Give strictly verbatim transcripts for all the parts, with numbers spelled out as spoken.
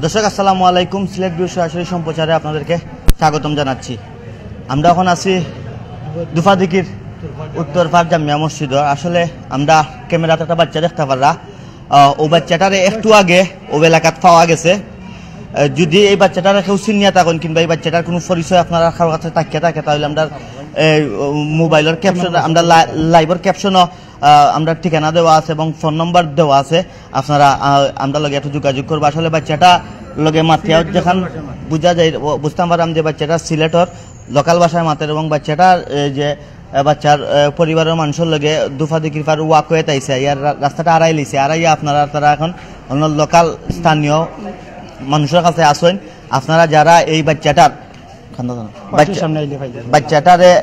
দর্শক, আসসালামু আলাইকুম। সিলেট ভিউ সরাসরি সম্প্রচারে আপনাদেরকে স্বাগতম জানাচ্ছি। আমরা এখন আছি দুফাদিঘির উত্তর পাড় জামিয়া মসজিদ। আসলে আমরা ক্যামেরাত একটা বাচ্চা দেখতা পাররা, আহ, ও বাচ্চাটারে একটু আগে ও এলাকাত পাওয়া গেছে। আহ, যদি এই বাচ্চাটারে কেউ চিনিয়া থাকইন কিংবা এই বাচ্চাটার কুনু পরিচয় আপনারা কারো কাছে থাকিয়া থাকে, তাহলে আমরা, আহ, মোবাইলর ক্যাপশন, আমরা লা-, লাইভর ক্যাপশনও, আহ, আমরা ঠিকানা দেওয়া আছে এবং ফোন নাম্বার দেওয়া আছে। আপনারা, আহ, আমরার লগে একটু যোগাযোগ করবা। আসলে বাচ্চাটা লগে মাতিয়া যেখান বুঝা যায়, ও বুঝতাম পারলাম যে বাচ্চাটা সিলেটর লোকাল ভাষায় মাতের এবং বাচ্চাটার, এ, যে, এ, বাচ্চার, এ, পরিবারর মানষর লগে দুফাদিঘির পাড় walkwayত আইছে, ইয়ার রা-, রাস্তাটা আড়াই লইছে, আড়াইয়া আপনারা তারা এখন অন্য লোকাল স্থানীয় মানুষর কাছে আছইন। আপনারা যারা এই বাচ্চাটার, কান্দা জানো, বাচ্চার সামনে আইলে পাইলে। বাচ্চাটারে, এ, এ,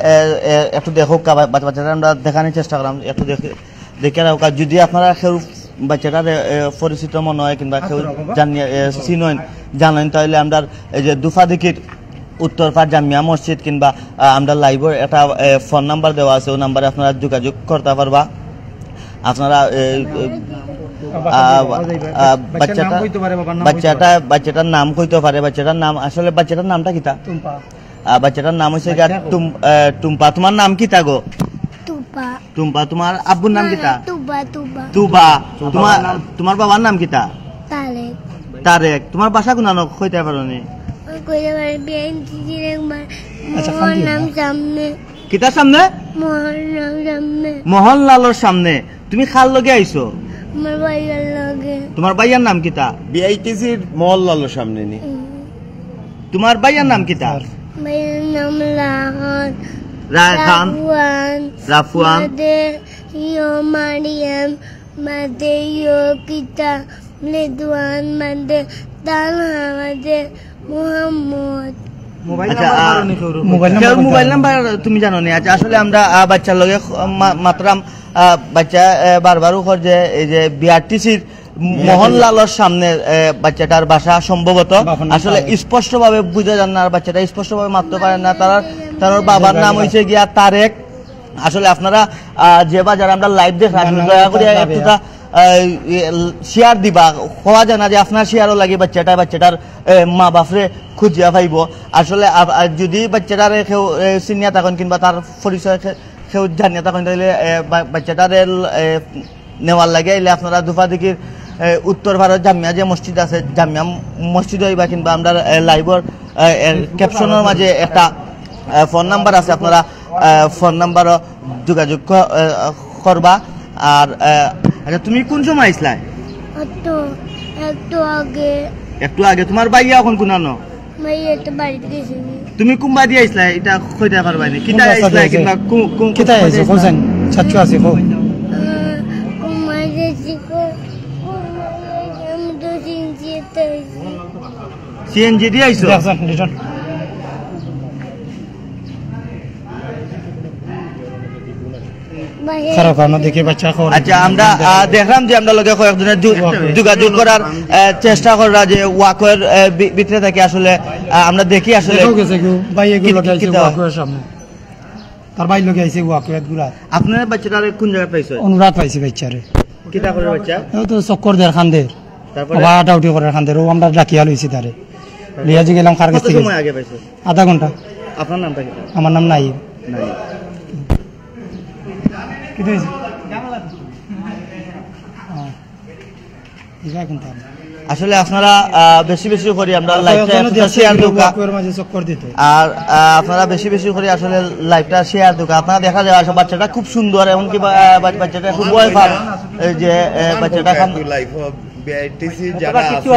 একটু দেখউক্কা, বা-, বাচ্চাটারে আমরা দেখানির চেষ্টা করলাম, একটু দেখে দেখে রাখউক্কা। যদি আপনারা কেউ বাচ্চাটারে, এ, পরিচিত মনে হয় কিংবা কেউ জানিয়া, এ, চিনইন, জানইন, তাহলে আমরার এই যে দুফাদিঘির উত্তর পাড় জামিয়া মসজিদ কিংবা, আ, আমরার লাইভর একটা, এ, ফোন নাম্বার দেওয়া আছে, ওই নাম্বারে আপনারা যোগাযোগ করতা পারবা। আপনারা, এ, এ, আ, আ, বাচ্চাটা, বাচ্চাটার নাম কইতো পারে, বাচ্চাটার নাম, আসলে বাচ্চাটার নামটা কিতা? আহ, বাচ্চাটার নাম হইছে গিয়া টুম-, আহ, টুম্পা। তোমার নাম কিতা গো? টুম্পা। টুম্পা, তোমার আব্বুর নাম কিতা? তুবা, তুবা। তুবা। তোমার, তোমার বাবার নাম কিতা? তারেক। তারেক। তোমার বাসা কুনানো কইতা পারো নি? ওই কইতে পারি, বিআইটিসির একবার আচ্ছা, মোহন খালি নাম না। সামনে। কিতার সামনে? মোহন নাম সামনে। মোহনলালর সামনে। তুমি কার লগে আইছো? আমার ভাইয়ার লগে। তোমার ভাইয়ার নাম কিতা? বিআইটিসির মোহনলালর সামনে নি। হুম। তোমার ভাইয়ার নাম কিতা? ভাইয়ার নাম রায়হান। রায়হান। রাফওয়ান। রাফওয়ান। মাদে ইয়ো মারিয়াম, মাদে ইয়ো কিতা, রিদওয়ান, মাদে তালহা, মাদে মোহাম্মদ। মোবাইল আচ্ছা, নাম্বার আহ, পারো নি কেউর? মোবাইল কেউর নাম্বার মোবাইল জানো? নাম্বার তুমি জানো নি? আচ্ছা, আসলে আমরা, আহ, বাচ্চার লগে খ-, মা-, মাতরাম, আহ, বাচ্চা, আহ, বারবার কর যে এই যে বিআরটিসির মোহনলালর সামনে, আহ, বাচ্চাটার বাসা সম্ভবত। বাপন আসলে তাহলে। স্পষ্টভাবে বুঝা যার না, আর বাচ্চাটা স্পষ্টভাবে মাততে পারে না। তার, তার বাবার নাম হইছে গিয়া তারেক। আসলে আপনারা, আহ, যে বা যারা আমরা লাইভ দেখরা, আসলে দয়া করি একটুটা, আহ, ইয়ে, শেয়ার দিবা। কওয়া যায় না যে আপনার শেয়ারও লাগে বাচ্চাটা, বাচ্চাটার, এ, মা বাপরে খুঁজিয়া পাইবো। আসলে আপ-, আ, যদি বাচ্চাটারে কেউ, এ, চিনিয়া থাকইন কিংবা তার পরিচয় খে-, কেউ জানিয়া থাকইন, তাহলে, এ, বা-, বাচ্চাটারে, এ, নেওয়ার লাগি আইলে আপনারা দুফাদিঘির, এ, উত্তর পাড়র জামিয়া যে মসজিদ আছে, জামিয়া মসজিদ হইবা কিংবা আমরা, এ, লাইভর, এ, এ, ক্যাপশনর মাঝে একটা, এ, ফোন নাম্বার আছে, আপনারা, এ, ফোন নাম্বারও যোগাযোগ ক-, এ, করবা। আর, এ, আচ্ছা, তুমি কোন সময় আইসলায়? একটু, একটু আগে। একটু আগে। তোমার ভাইয়া এখন কুনানো? ভাইয়া তো বাড়িত গেছে। তুমি কোন বাদি আইসলায়? এটা কইতা পারবায় নি? কোন কিতা রাস্তা আইসলায় দিয়ে কিংবা আইছে? কো-, কো-, কিতা কোন আইছে? বাদি কোন আইসলায়? সাইন? চাচ্চু আছে, কো? আহ, কোন বাদি আইছে, কো? কোন বাদি আইছে? আমি তো সিএনজি তে আইছি। সিএনজি দি আইছো? দেখছেন, রিটার্ন। খারাপ কারণে দেখি বাচ্চা খবর আচ্ছা, আমরা, আহ, দেখলাম যে আমরা লগে কয়েকজনে যু-, walkway। যোগাযোগ করার, আহ, চেষ্টা কররা যে walkway-র, আহ, ভি-, ভিতরে থাকি আসলে, আহ, আমরা দেখি আসলে দেখাও গেছে কেউ, ভাই এগুলো কি-, লগে আইছে কিতা? Walkway-র সামনে। তার ভাই লগে আইছে walkway-ত ঘুরা। আপনার বাচ্চাটারে কোন জায়গায় পাইছো? অনুরাত পাইছি বাচ্চারে। কিতা করে বাচ্চা? ও তো চক্কর দের, কান্দের। তারপরে? আবার আউটাউটি করে কান্দের। ও আমরা ডাকিয়া লইছি তারে। তারপরে? লিয়া যে গেলাম কার কাছ কত থেকে। সময় আগে পাইছো? আধা ঘন্টা। আপনার নামটা কি? আমার নাম নাইব। নাইব। কিতা হইছে? হ্যাঁ। ইটা এখন তার। আসলে আপনারা, আহ, বেশি বেশি করি আমরা আর live-টা কয়েকজনে একটু দেখছে share কিন্তু দিউক্কা। Walkway-র মাঝে চক্কর দিত। আর, আহ, আপনারা বেশি বেশি করি আসলে live-টা share দিউক্কা। আপনারা দেখা যায় আসলে বাচ্চাটা খুব সুন্দর, এমনকি বা-, আহ, বা-, বাচ্চাটা খুব ভয় পায়। এই যে, আহ, বাচ্চাটা খান- একটু live-ও বিআইটিসি যারা আছো,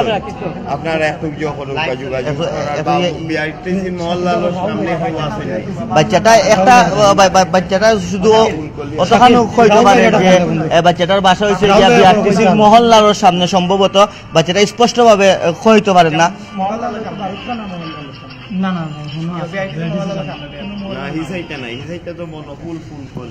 আপনারা একটু যোগাযোগ, যোগাযোগ একটু, করার একটু বা ইয়ে- বিআইটিসি মোহনলালর সামনে কেউ আছে নি? বাচ্চাটা একটা, আহ, বা-, বা-, বাচ্চাটা শুধু অতখানো কইতো পারে যে, আহ, বাচ্চাটার বাসা হইছে গিয়া বিআরটিসির মোহনলালর সামনে সম্ভবত। বাচ্চাটা স্পষ্টভাবে, আহ, কইতো পারের না। না, না, না, না, না, না, হি সাইডটা নাই, হি সাইডটা তো মনো ফুল ফুল কলি।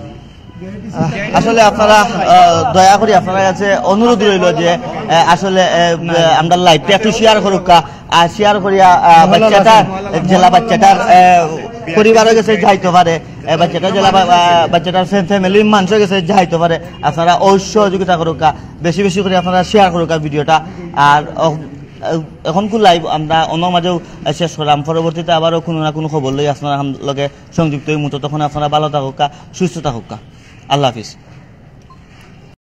আহ, আসলে আপনারা, আহ, দয়া করি আপনার কাছে অনুরোধ রইল যে, আহ, আসলে, আহ, আমরা live-টা একটু share করুক্কা, আর share করিয়া, আহ, বাচ্চাটা, জেলা বাচ্চাটার, আহ, পরিবারর গেছে যাইতো পারে, আহ, বাচ্চাটা জেলা বা-, আহ, বাচ্চাটার ফ্যা-, family-র মানুষর গেছে যাইতো পারে। আপনারা অবশ্য সহযোগিতা করুক্কা, বেশি বেশি করি আপনারা share করুক্কা video-টা। আর, আহ, এখনকু লাইভ আমরা অনর মাঝেউ শেষ করাম। পরবর্তীতে আবারও কুনু না কুনু খবর লই আপনারার লগে সংযুক্ত অইমু। ততক্ষণ আপনারা ভালো থাকুক্কা, সুস্থ থাকুক্কা। আল্লাহ হাফিজ।